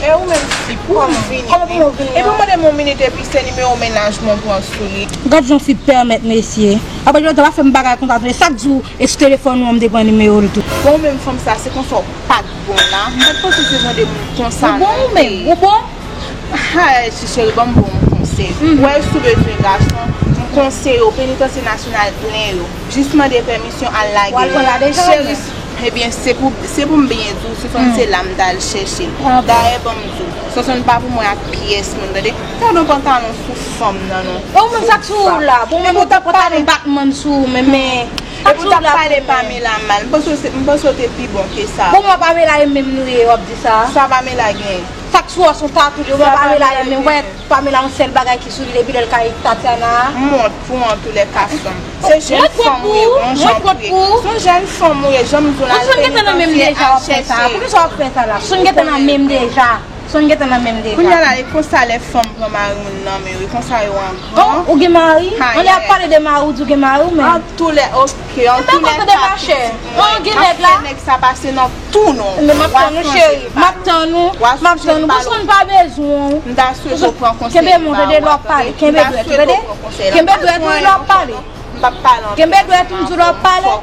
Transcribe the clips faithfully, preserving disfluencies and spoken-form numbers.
E ou menm fi, pou w vini, wi. Epi w mande m yon minit, epi se nimewo mennaj mwen w pran sou li. Gad jan fi pèmèt mesye. Apre jodi a pa fè m bagay konsa tou. Chak jou e sou telefòn ou an m te pran nimewo l tou. Bon, ou menm fanm sa, se konsa w pa t bon la. M pa t panse se jan de moun konsa. Ou bon ou menm? Ou bon? Ay, ti cheri, ban m ba w yon konsèy. Ou wè, si w bezwen gason, m konseye w, penitansye nasyonal plen yo. Jis mande pèmisyon al lage yo. Cheri, ebyen, se pou, se pou m byen di w, si fò m se la m t al chèche l. Dayè, ban m di w, Sonsonn pa pou mwen ak pyès moun, tande. Tande yon pantalon sou fanm nan, non. E ou menm sa k sou ou la? Bon, menm ou t ap pale Batman sou ou menm, men. Epi w t ap pale Pamela mal. M panse w se, m panse w te pi bon ke sa. Bon, mwen Pamela e menm nou ye, w ap di sa. Sa Pamela gen? Sa k sou ou se yon tatou li, mwen Pamela e menm. Wè, Pamela yon sèl bagay ki sou li depi lè l kay Tatiana. M wont pou w antoulèka fanm. Se jèn fanm ou ye, yon jan pou ye. Se yon jèn fanm ou ye, jan m di w la. Sonsonn gentan nan menm deja, w ap fè sa. Poukisa w ap fè sa la? Sonsonn gentan nan menm deja. Sonsonn gentan nan menm deja. Kounye a la, e konsa lè fanm pran mari moun nan men yo, e konsa yo an gran. Oh, ou gen mari? Anlè ap pale de mari, ou di w gen mari ou menm. Antoulè, oke, antoulèka, pitit mwen, m ap fè nèg sa pase nan tou non. Men m ap tann ou, cheri. M ap tann ou. M ap tann ou. Sonsonn pa bezwen w. M ta swete w pran konsèy m ba ou a, tande. M ta swete w pran konsèy la. Kenbe dwèt ou lè w ap pale. M p ap pale anpil. Kenbe dwèt ou, m di w lè w ap pale.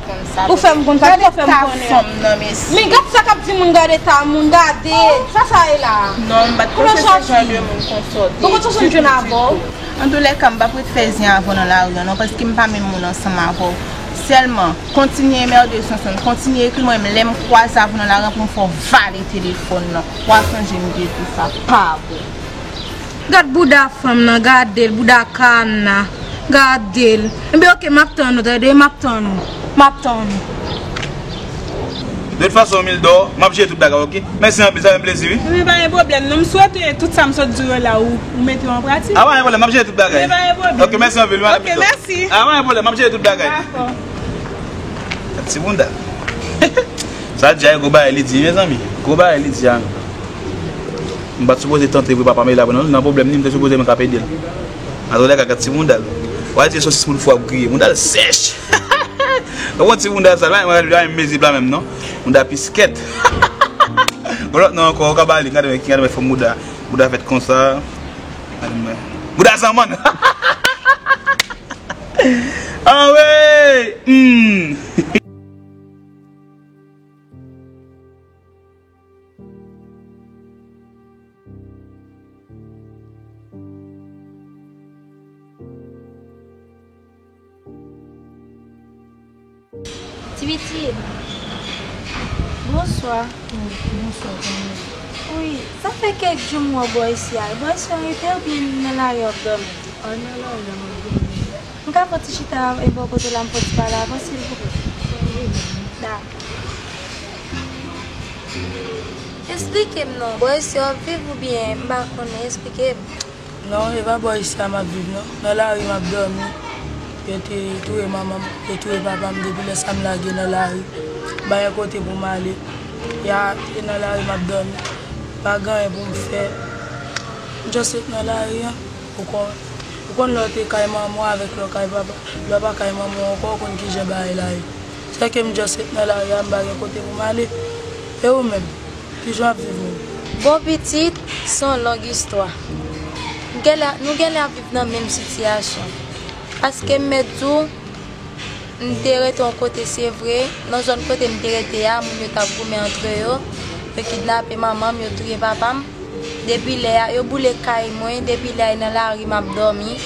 Ou fè m konn sa, ou fè m konnen. Men gad sa k ap di moun, gade ta moun, gade. Sa sa ye la? Non, m pa t panse se jan de moun konsa w te ye ditou, ditou. Antoulèka, m p ap ret fè zen avè w nan lari a non, paske m pa menm moun ansanm avè w. Sèlman, kontinye enmède Sonsonn, kontinye ekri mwen, lè m kwaze avè w nan lari a pou m fè w vale telefòn nan. W a sonje m te di w sa pa bon. Gad bouda fanm nan, gade l, bouda Kana. Gade l. Ebyen, oke, m ap tann ou, tande, m ap tann ou. M ap tann ou. De tout fason, Mildor, m ap jere tout bagay, oke? Mèsi anpil, sa fè m plezi, wi. Men pa gen pwoblèm, non, m swete tout sa m sot di w yo la, ou, ou mete yo an pratik. A, pa gen pwoblèm, m ap jere tout bagay. Men pa gen pwoblèm. Oke, mèsi anpil, wi, madam Mildor. Oke, mèsi. A, pa gen pwoblèm, m ap jere tout bagay. Dakò. Gad ti bounda. Sa Jay gwo bagay li di, mezanmi. Gwo bagay li di a. M pa t sipoze tante pou papa Mela pran nan, nan pwoblèm li, m te sipoze mwen k ap ede l. Antoulèka, gad ti bounda l. W a di sosis moun fou ap griye. Bounda l sèch. Ou wè ti bounda sa, la, mwen, mwen mezi pla menm, non. Bounda piskèt. Gon lòt non ankò, ou ka ba li, gade mwen, gade mwen fòm bounda. Bounda fèt konsa. Gade mwen. Bounda zanmann. Anwey! Hmm. Ti pitit. Bonswa. Bonswa, kòman? Wi, sa fè kèk jou m wè w bò isi a. Bò isi a w rete oubyen nan lari w ap dòmi? A, nan lari a m ap dòmi. M ka fè ti chita e bò kote w la, m fè ti pale avè w, silvouplè? Dakò. Esplike m non, bò isi w ap viv oubyen m pa konnen, esplike m. Non, e pa bò isi a m ap viv non. Nan lari m ap dòmi. Yo te touye manman m, yo touye papa m, depi lè sa m lage nan lari. M pa gen kote pou m ale. Ya, e nan lari m ap dòmi. Pa gen anyen pou m fè. M just ret nan lari an. Ou konn, ou konn lè w te kay manman w avèk lè w kay papa, lè w pa kay manman w ankò, ou konn kijan bagay la ye. Sèke m just ret nan lari a, m pa gen kote pou m ale. E ou menm, kijan w ap viv menm? Bon, pitit, se yon long istwa. Nou genlè, nou genlè ap viv nan menm sitiyasyon. Paske m mèt di w, m te rete yon kote, se vre, nan zòn kote m te rete a, moun yo t ap goumen antre yo, yo kidnape manman m, yo touye papa m. Depi lè a, yo boule kay mwen, depi lè a, e nan lari m ap dòmi.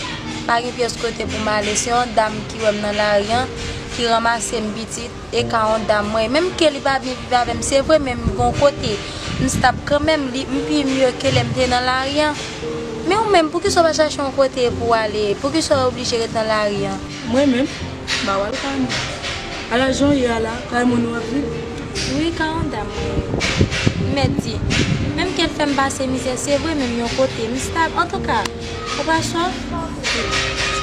Pa gen pyès kote pou m ale. Se yon dam ki wè m nan lari an, ki ranmase m pitit, e ka yon dam mwen. Menm ke li pa vin viv avè m, se vre, men m gen yon kote m stab kanmenm, li, m pi mye ke lè m te nan lari an. Men ou menm, poukisa w pa chache yon kote pou w ale? Poukisa w oblije ret nan lari an? Mwen menm, m pa pral kay mwen. Ala jan w ye a la, kay moun ou ap viv? Wi, kay yon dam mwen ye. M mèt di, menm ke l fè m pase mizè, se vre, men m yon kote, m stab. Antouka, ou pa sòf? Se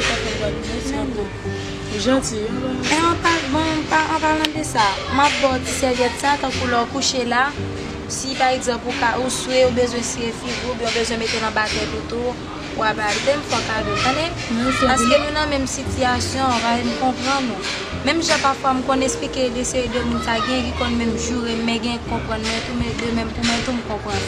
pa fè m pral mizè, se ankò. Ou janti, wi. E an pa, bon, pa, an palan de sa, m ap ba w ti sèvyèt sa, tankou lè w kouche la, si pa egzanp ou ka, ou swe, ou bezwen siye figi w, oubyen ou bezwen mete l anba tèt ou tou, w ap al de m fè w kado, tande? Paske nou nan menm sitiyasyon, w pa vin konprann nou. Menm jan pafwa m konn esplike de seri de moun sa, gen ki konn menm joure m, men gen ki konprann mwen tou, men de menm pou mwen tou m konprann.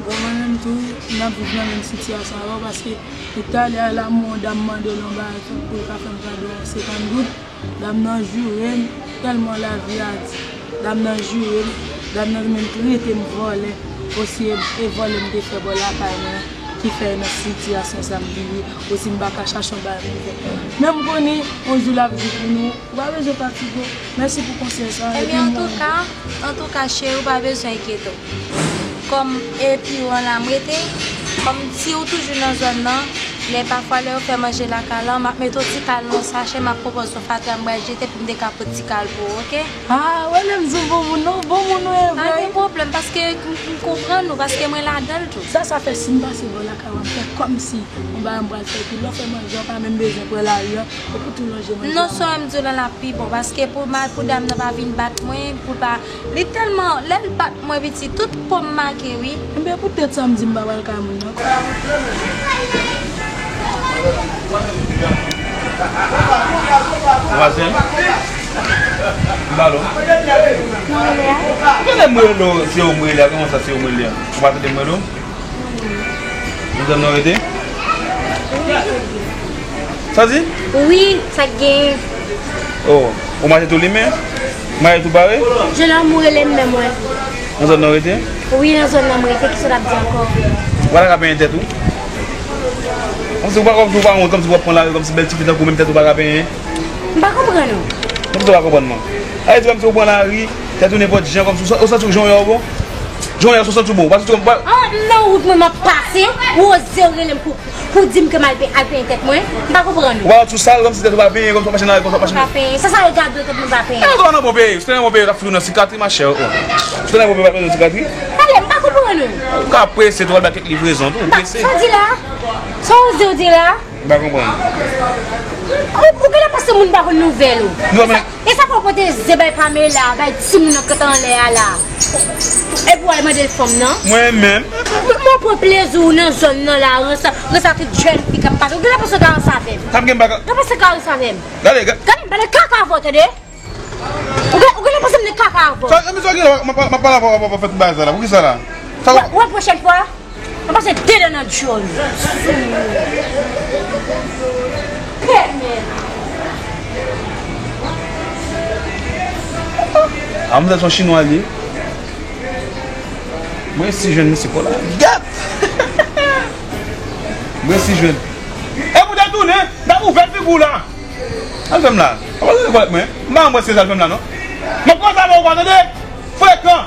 Bon, mwen menm tou, m ap viv nan menm sitiyasyon avè w, paske depi talè a la, m wè yon dam mande l yon bagay pou l ka fè m kado yon senkant goud. Dam nan joure m, tèlman lavi a di. Dam nan joure m, dam nan menm trete m vòlè, osi e, e vòlè m te fè bò lakay mwen, ki fè nan sitiyasyon sa m viv, osi m pa ka chache yon bagay pou m fè. Men m konnen, yon jou l ap di pou nou, ou pa bezwen fatige w. Mèsi pou konsèy sa. Ebyen, antouka, antouka, cheri, ou pa bezwen enkyete w. Kòm e piwo an la m rete, kòm si ou toujou nan zòn nan, lè pafwa lè yo fè manje lakay lan, m ap mete yon ti kal nan yon sachè, m ap konpoze yon fatra m pral jete pou m te ka pot ti kal pou ou, oke? Ah, wè lè m di w bon moun, non, bon moun ou ye vre. Pa gen pwoblèm, paske m, m konprann ou, paske mwen ladan l tou. Sa, sa fè si m pase bò lakay ou, m fè kòmsi yon bagay m pral fè, epi lè w fè manje, w pa menm bezwen pran lari a, ou pou tou lonje manje a. Non, sa w wè m di w lan, l ap pi bon, paske pou mal pou dam nan pa vin bat mwen, pou l pa, li tèlman, lè l bat mwen, piti, tout po m make, wi. Enben, poutèt sa, m di m pa pral kay moun nan. Vwazen, m ba lo. Ou tande m rele w, se ou m rele a, kòman sa se ou m rele a? Ou pa tande m rele w? Nan zòn nan w rete? Sa di? Wi, sa k genyen? Oh, ou mache tou limen? Mache tou pare? Jennonm ou rele m menm, wi. Nan zòn nan w rete? Wi, nan zòn nan m rete, kisa w t ap di ankò? Ou pa ta ka penyen tèt ou? Kòmsi ou pa, kòmsi ou pa wont, kòmsi w ap pran lari, kòmsi bèl tifi tankou menm tèt ou pa ka penyen? M pa konprann ou. Kòmsi ou pa konprann mwen? Sa vle di kòmsi ou pran lari, tèt ou nenpòt jan, kòmsi ou sa-, ou santi w jan w ye a bon? Jan w ye a, ou santi w bon, ou pa santi w bon? Ah, m nan wout mwen, m ap pase, ou oze w rele m pou, pou di m ke m al pe-, al penyen tèt mwen? M pa konprann ou. Ou pa santi w sal, kòmsi tèt ou pa penyen, kòmsi w ap mache nan lari, kòmsi w ap mache nan... Pa penyen. Sa, sa yo gade tèt mwen pa penyen. E, ou nan bon peyi, si w te nan bon peyi, yo t ap fouye w nan sikatri, machè, oh. Si w te nan bon peyi, w pa t bezwen sikatri. Tande, m pa konprann ou. Ou ka prese, tou, w al bay kèk livrezon, tou, ou prese. Sa w di la? Sa w oze w di la? M pa konprann. Ou, ou genlè panse moun pa konn nouvèl ou. E sa, e sa fè w pote ze bay Pamela, bay timoun nan k ret anlè a la. Epi w al mande l fanm nan. Mwen menm. Mwen, mwen pran plezi w nan zòn nan la, ransa, ransa tout jèn fi k ap pase. Ou genlè panse w ka ranse avè m. Sa m gen bagay. Ou genlè panse w ka ranse avè m. Gade, ga- Gade, m pale kaka avè w, tande. Ou gen, ou genlè panse m nan kaka avè w. Sa, men sa w gen la, m ap, m ap pale avè w, w ap fè tout bagay sa la. Poukisa la? Sa w... Wè, wè, pwochèn fwa, m ap pase de dan nan djòl ou. Pèmèt. A, m se yon chinwa li ye. Mwen si jwenn misye kò la. Gèt! Mwen si jwenn. E pou te tounen, n ap ouvè figi w la. Sa l fè m la? Apa se kòlèt mwen? M pa anbrase sa l fè m la, non. M ap kòze avè w, tande? Frekan!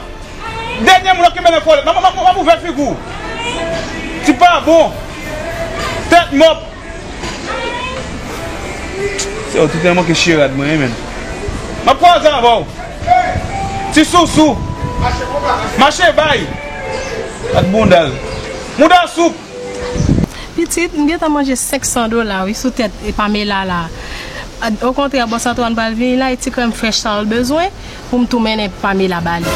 Dènye moun w ap kenbe nan kòlèt. M ap, m ap, m ap ouvè figi w. Ti pa bon. Tèt mòp. Se yo tout manke chirad mwen, men. M ap kòze avè w. Ti sousou. Mache bay. Ak bounda l. Bounda soup. Pitit, m gentan manje senk san dola, wi, sou tèt, e, Pamela la. Okontrè, bòs Antoine pral vini la, e ti krèm frèch sa l bezwen pou m tou mennen Pamela ba li.